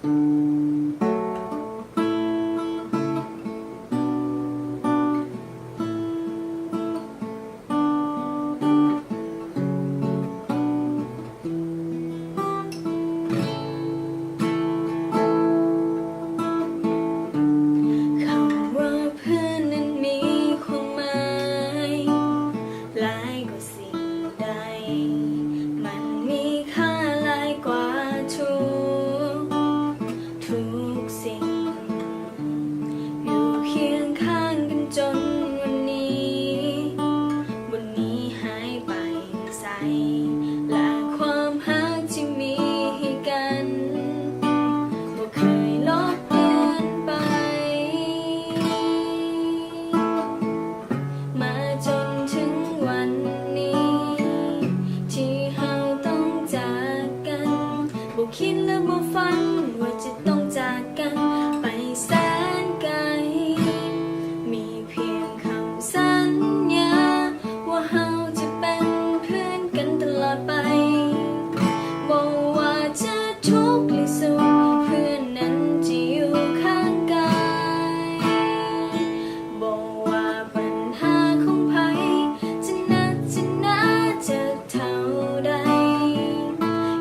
ຄຳວ່າເພື່ອນນັ້ນມີຄວາມໝາຍຫຼາຍກວ່າສິ່ງໃດ, ມັນມີຄ່າຫຼາຍກວ່າທຸກ ທຸກສິ່ງ ຢູ່ຄຽງຂ້າງກັນຈົນວັນນີ້ ບໍ່ໜີຫາຍໄປໃສ ແລະ ຄວາມຮັກທີ່ມີໃຫ້ກັນ ບໍ່ເຄີຍລົບເລືອນໄປ ມາຈົນເຖິງວັນນີ້ ທີ່ເຮົາຕ້ອງຈາກກັນ ບໍ່ຄິດ ແລະ ບໍ່ຝັນວ່າຈະຕ້ອງຈາກກັນໄປແສນໄກ ມີພຽງຄຳສັນຍາວ່າເຮົາຈະເປັນເພື່ອນກັນຕະຫຼອດໄປ ບໍ່ວ່າຈະທຸກຫຼືສຸກ ເພື່ອນນັ້ນຈະຢູ່ຂ້າງກາຍ ບໍ່ວ່າບັນຫາຂອງໃຜຈະໜັກຈະໜາຈະເທົ່າໃດ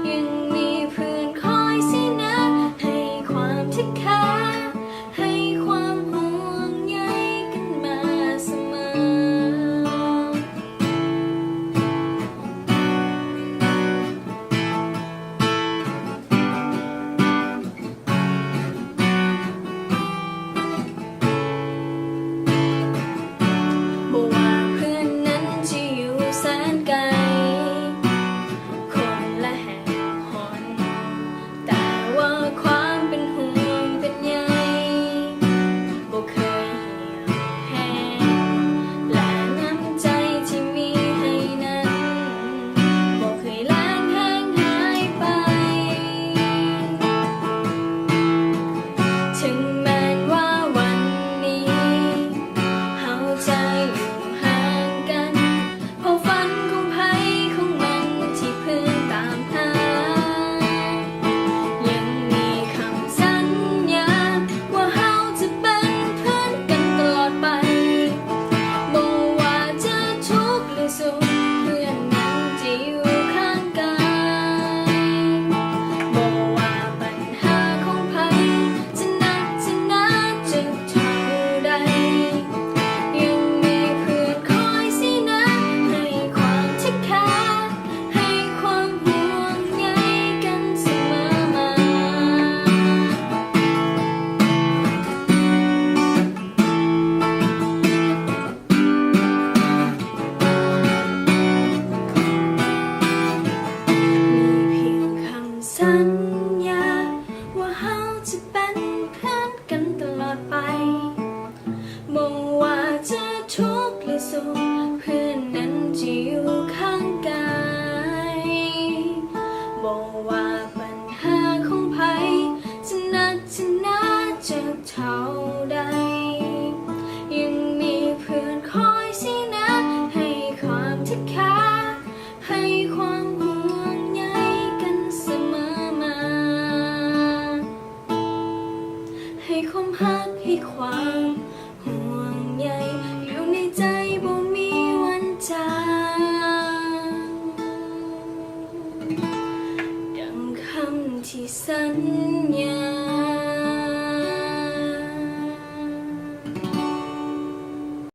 ຍັງມີເພື່ອນຄອຍຊີ້ນຳ ໃຫ້ຄວາມເທດຄາ ໃຫ້ຄວາມຫ່ວງໃຍກັນມາສະເໝີ. ບໍ່ວ່າເພື່ອນນັ້ນຈະຢູ່ແສນໄກ ຄົນລະແຫ່ງຫົນ ແຕ່ວ່າຄວາມເປັນຫ່ວງເປັນໃຍ ບໍ່ເຄີຍຫ່ຽວແຫ້ງ ແລະ ນ້ຳໃຈທີ່ມີໃຫ້ນັ້ນ ບໍ່ເຄີຍລາງຫາຍຫາຍໄປ. ເຖິງແມ່ນວ່າວັນນີ້ ເຮົາຈະຢູ່ຫ່າງກັນ ເພາະຝັນຂອງໃຜຂອງມັນທີ່ເພື່ອນຕາມຫາ ຍັງມີຄຳສັນຍາວ່າເຮົາຈະເປັນເພື່ອນກັນຕະຫຼອດໄປ ບໍ່ວ່າຈະທຸກຫຼືສຸກ ເພື່ອນນັ້ນຈະຢູ່ຂ້າງກາຍ ບໍ່ວ່າບັນຫາຂອງໃຜຈະໜັກຈະໜາຈະເທົ່າໃດ ຍັງມີເພື່ອນຄອຍຊີ້ນຳ ໃຫ້ຄວາມເທດຄາ ໃຫ້ຄວາມຫ່ວງໃຍກັນສະເໝີມາ. ມີພຽງຄຳສັນຍາວ່າເຮົາຈະເປັນເພື່ອນກັນຕະຫຼອດໄປ ບໍ່ວ່າຈະທຸກຫຼືສຸກ ເພື່ອນນັ້ນຈະຢູ່ຂ້າງກາຍ ບໍ່ວ່າບັນຫາຂອງໃຜຈະໜັກຈະໜາຈະເທົ່າໃດ ຍັງມີເພື່ອນຄອຍຊີ້ນຳ ໃຫ້ຄວາມເທດຄາ ໃຫ້ຄວາມຫ່ວງໃຍກັນສະເໝີມາ ໃຫ້ຄວາມຮັກ ໃຫ້ຄວາມຫ່ວງໃຍ ຢູ່ໃນໃຈບໍ່ມີວັນຈາງ ດັ່ງຄຳທີ່ສັນຍາ.